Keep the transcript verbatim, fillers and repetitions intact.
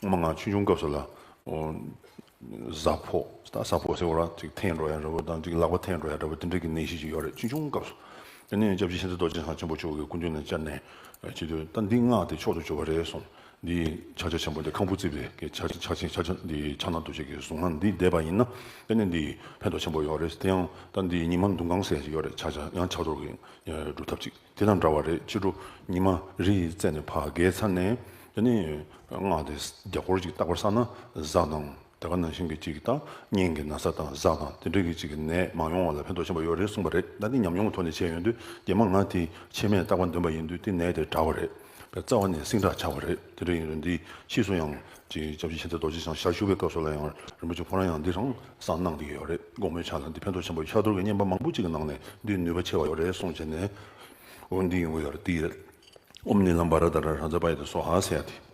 སྔོན་མ་ང་ཆུང་ཆུང་སྐབས་སུ་ལ། ཨོ། གཟའ་ཕོག་ད་གཟའ་ཕོག་ཟེར་བ་ར་ཅིག་འཐེན་འགྲོ་ཡ་འདྲ་བོ་དང་ཅིག་ལག་པ་འཐེན་འགྲོ་ཡ་འདྲ་བོ་དེ་འདྲ་གི་ནད་གཞི་ཅིག་ཡོད་རེད། ཆུང་ཆུང་སྐབས་སུ། དེ་ནས་སྐྱབས་རྗེ་མཁྱེན་བརྩེ་རྡོ་རྗེ་འཆང་ཆེན་པོ་མཆོག་གི་སྐུ་མདུན་ནས་བཅར་ནས། བྱེད་དུས་ད་འདི་སྔགས་དེ་མཆོག་ཏུ་གྱུར་པ་རེད་གསུངས། འདི་ཕྱག་རྒྱ་ཆེན་པོ་འདི་ཁང་བུ་བརྩིགས་པའི་གི་ཕྱག་ཕྱག་ཕྱག་ཕྱག་འདི་ཕྱག་ན་རྡོ་རྗེ་གི་གཟུངས་སྔགས་འདི་བཟླས་པ་ཡིན་ན། དེ་ནས་འདི་ཕན་ཐོགས་ཆེན་པོ་ཡོད་རེད། དེ་ཡང་ད་འདི་ཉི་མ་འདུ་ཁང་ཟེར་ཞིག་ཡོད་རེད། ཕྱག་རྒྱ་ཡང་ཕྱག་རྡོར་གི་སྒྲུབ་ཐབས་ཅིག་དེ་དང་འདྲ་བ་རེད། ཕྱི་དྲོ་ཉི་མ་རི་ཡི་རྩེ་ནས་ཕར་བརྒལ་ཚར་ནས། དེ་ནས་སྔགས་དེ་རྒྱ་སྐོར་ཅིག་རྟག་པར་བསགས་ན་གཟའ་དང་། དེ་ག་ནང་བཞིན་གྱི་ཅིག་ད་གཉན་གྱི་ན་ཚ་དང་གཟའ་དང་དེ་འདྲ་གི་ཅིག་གི་ནད་མ་ཡོང་བ་ལ་ཕན་ཐོགས་ཆེན་པོ་ཡོད་རེད་གསུངས་པ་རེད། ད་འདི་ཉམས་མྱོང་གི་ཐོག་ནས་བྱས་ཡོང་དུས་རྗེས་མ་ང་དེ་ཆད་མེད་རྟག་པར་འདོན་པ་ཡིན་དུས་དེ་ནད་དེ་དྲག་པ་རེད། རྩ་བ་ནས་སིང་དྲག་ཆགས་པ་རེད། དེ་འདྲ་ཡིན་དུས་འདི་ཕྱིས་སུ་ཡང་ཅིག་སྐྱབས་རྗེ་མཁྱེན་བརྩེ་རྡོ་རྗེ་འཆང་ཞལ་བཞུགས་པའི་སྐབས་སུ་ལ་ཡང་རིན་པོ་ཆེ་ཁོ་རང་ཡང་འདི་རང་བསང་གནང་བསྡད་ཀྱི་ཡོད་རེད། དགོང་མོའི་ཆ་ལ་འདི་ཕན་ཐོགས་ཆེན་པོ། ཕྱག་རྡོར་གྱི་བསྙེན་པ་མང་པོ་ཅིག་གི་ནང་ནས་འདི་ནུས་པ་ཆེ་བ་ཡོད་རེད་གསུངས་བྱས་ནས། འོ་འདི་ཡོང་གི་ཡོད་རེད། འདི་རེད། ཨོཾ་ནི་ལམ་བྷ་ར་ཏ་ར་རཱ་ཛ་པ་ཡེ་ཏ་སྭཱ་ཧཱ་ཟེར་ཡ་དེ།